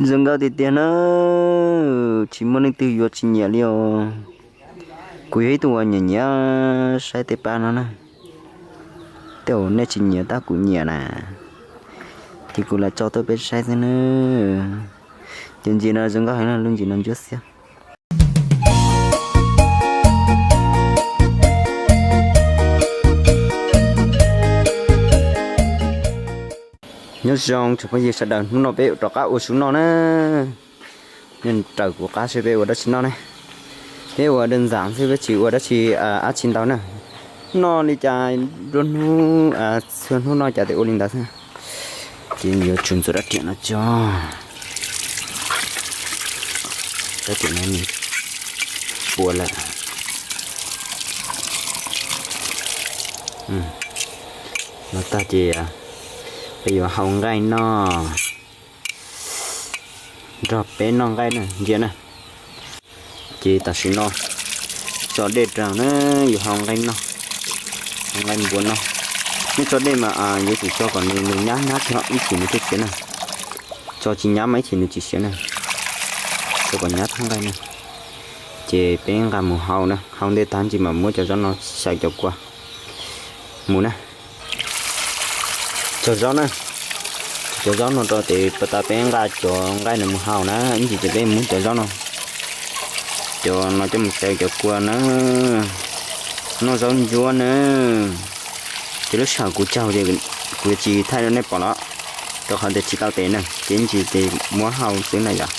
Zoo nkauj tiag tiag na, tsis muaj leej twg yuav tsis nyiam li os. Kuv yog ib tug uas nyiam nyiam saib tej paj no na. Tej uas nej tsis nyiam tab kuv nyiam na, ces kuv lam tso tuaj peb saib xwb na. Cov ntses no zoo nkauj heev na, lub ntses no ntsuab xiab. Nyob zoo tsoom phooj ywg sawv daws, hnub no peb rov qab ua su noj na. Nej raws kuv qab saib peb ua dab tsi noj ne. Peb ua daj ntxam xwb, peb tsis ua dab tsi dab tsi ntau na. Noj li cas nruab hnub, txhua hnub noj cas tes ua li ntawd xwb. Ces yuav tsum ntxuav rab riam no tso. Rab riam no nws puas lawm. No tag ces peb yuav hau nqaij noj, nrog peb noj nqaij na, ntsia na. Ces tam sim no tso dej rau na, yuav hau nqaij noj, hau nqaij npua noj. Nej tso dej mas yuav tsum tso kom nws nyab nyab kiag ib chim nws thiaj siav na. Tso tsis nyab mas ib chim nws tsis siav na. Tso kom nyab thaj nqaij na. Ces peb nqa mus hau na, hau ntej tag ntsis mas muab cov zaub no xyaw cov kua mus na. Cog zaub na, cov zaub no rau tes pas tas peb nqa cov nqaij no mus hau na, ib ntsis ces peb muab cov zaub no, cov no coj mus xyaw cov kua na, noj zaub ntsuab na. Ces lub sij hawm kuv cog ces kuv yuav tsis thaij rau nej pom los, rau qhov tias tsis tau tes na, ces ib ntsis ces muab hau xwb na yom.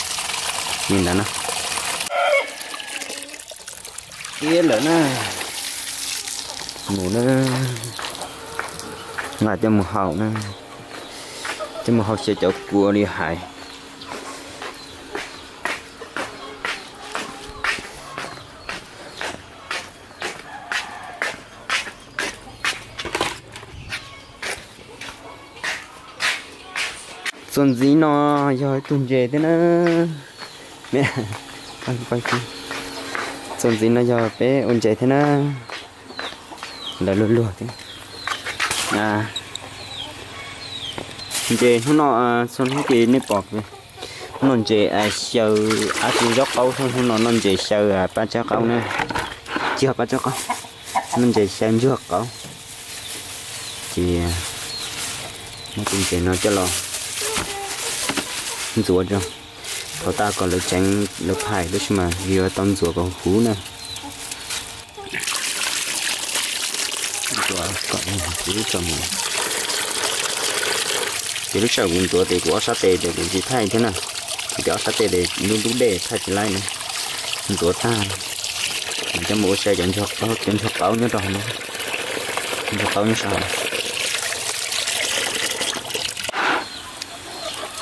Li ntawd na. Tiab lawm na. Mus na, nqa coj mus hau na, coj mus hau xyaw cov kua li hais. Txuas ntxiv no yog ib tug ntses thiab na. Txuas ntxiv no yog peb ua ntses thiab na. Lawv luag luag thiab. Ntses hnub no, txhua hnub ces nej pom, hnub no ntses xyaw, ab tsi zaub qaub, hnub no noj ntses xyaw paj tsawb qaub na. Tsis yog paj tsawb qaub, noj ntses xyaw ntsuag qaub. Ces muab tus ntses no coj los ntxuav rau, thaum tas kom lawv tseev lawv phais, tab sis mas yuav tau ntxuav kom huv na. Ces lub sij hawm kuv ntxuav ces kuv ob sab tes ces kuv tsis thaij thiab na, kuv cov ob sab tes ces ntub ntub dej thaij tsis laib na. Ntxuav tag, coj mus ua xyaw cov ntsuag qaub, cov ntsuag qaub nyob rau hauv no, ntsuag qaub nyob sab hauv.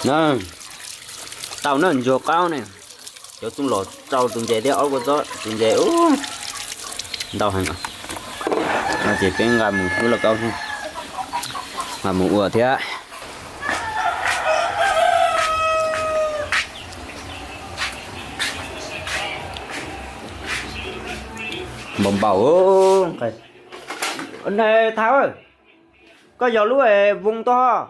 Na, tau na ntsuag qaub ne. Cov txooj los rau tus ntses thiab ob kua txob, tus ntses ntau heev. No ces peb nqa mus hlub lauj kaub thiab, nqa mus ua thiab. Npaum npaum. Thab, koj yog lub voo tod.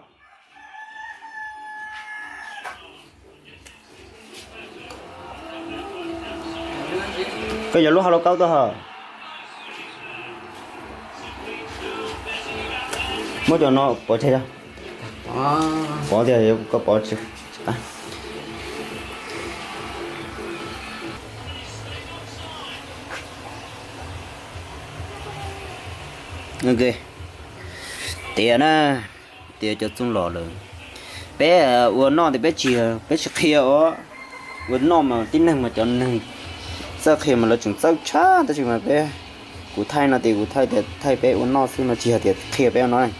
Koj yog lub hau lauj kaub tod. Muab cov no pov tseg, pov tiag, koj pov tsis qab. Tiav na, tiav cov txooj los lawm. Peb ua noj tias peb tsis, peb tsis qhia os. Ua noj mas tib neeg mas cov neeg txawj qhia mas lawv tseem txawj tshaj, tab sis mas peb, kuv thaij no tias kuv thaij tias thaij peb ua noj xwb no, tsis yog tias qhia peb ua noj.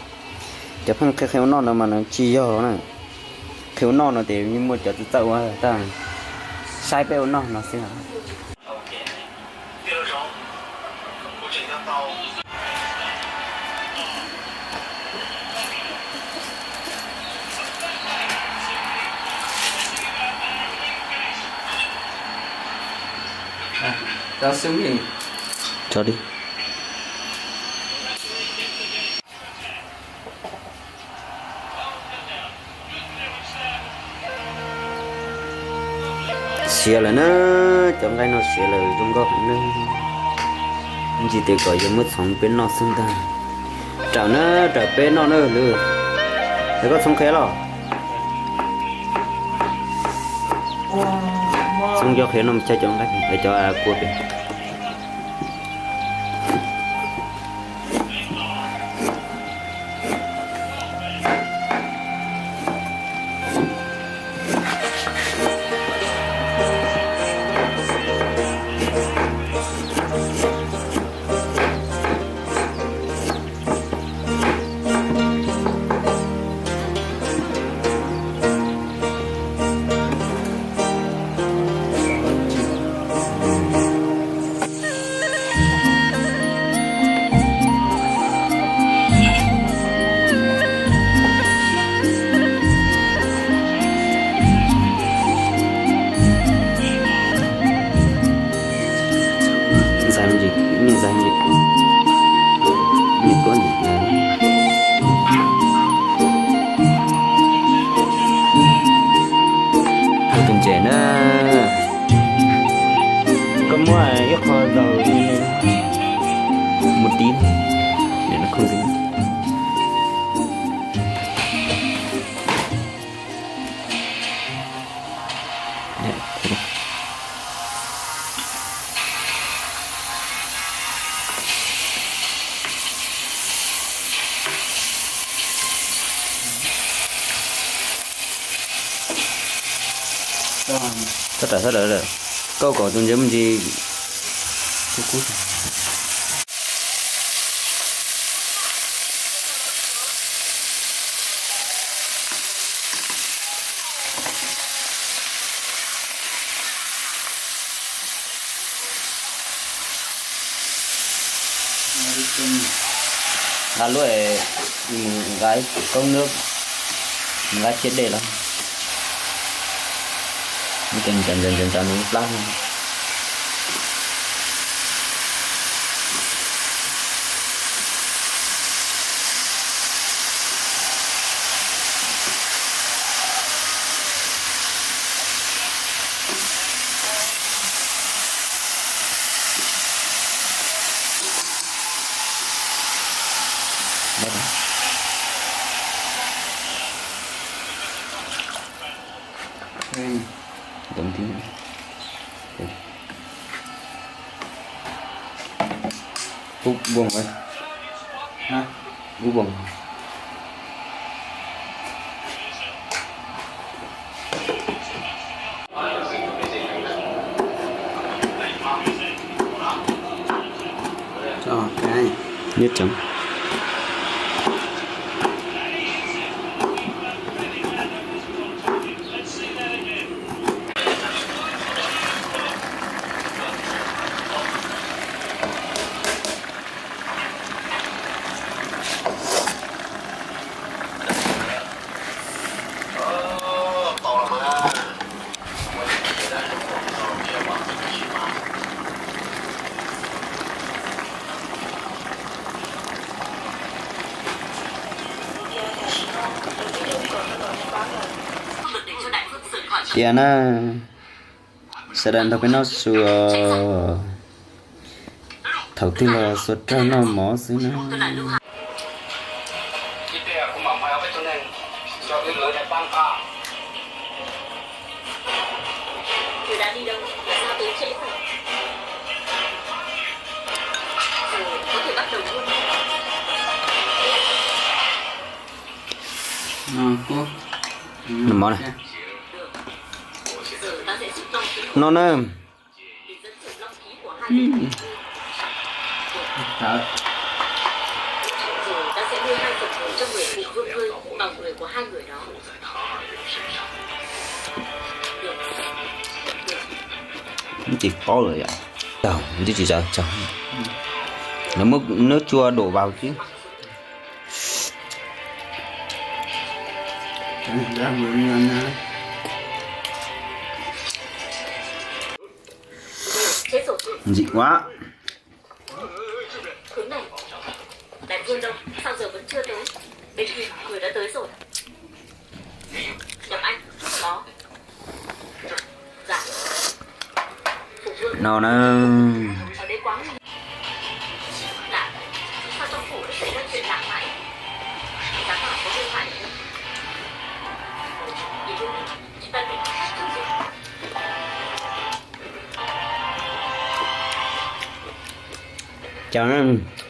Cov pheej qhia qhia ua noj no mas nws tsis yog na. Qhia ua noj no tias yeej muaj cov txawj txawj ua tag, saib peb ua noj no xwb. Tso di. Siav lawm na, cov nqaij no siav lawm zoo nkauj heev na. Ntsis tes kom yog muab txhoov peb noj xwb ntag. Raws na, raws peb noj na lwm. Es koj txhoov qhiav los? Txhoov cov qhiav no mus chaw cov nqaij, cov kua pem. Ntxhais me ntsis, niag ntxhais me ntsis, niag tuab ntawd. Tus ntses na, koj muab ib qho zaum mus tib, để nó không dính. Txhob rawm, txhob rawm. Koj kom tus ntses me ntsis kub kub. Nqa lub, nqa ib cốc nước, nqa chiếc đèn los, nws ntsaws ntsaws ntsaws nws lub plab. Đúng thế. Úp vuông thôi. Hả? Úp vuông. Cho cái. Nhất chấm. Tias na, sawv daws nrog peb noj su. Thaum twg los xuas rag noj mov xwb na. Noj mov na. Noj na. Ntxim qab lawm yom. Tsis tau, ntxim tsis tau. Lawv muab nước chua đổ vào chứ. Ntxim quá. no na. Cov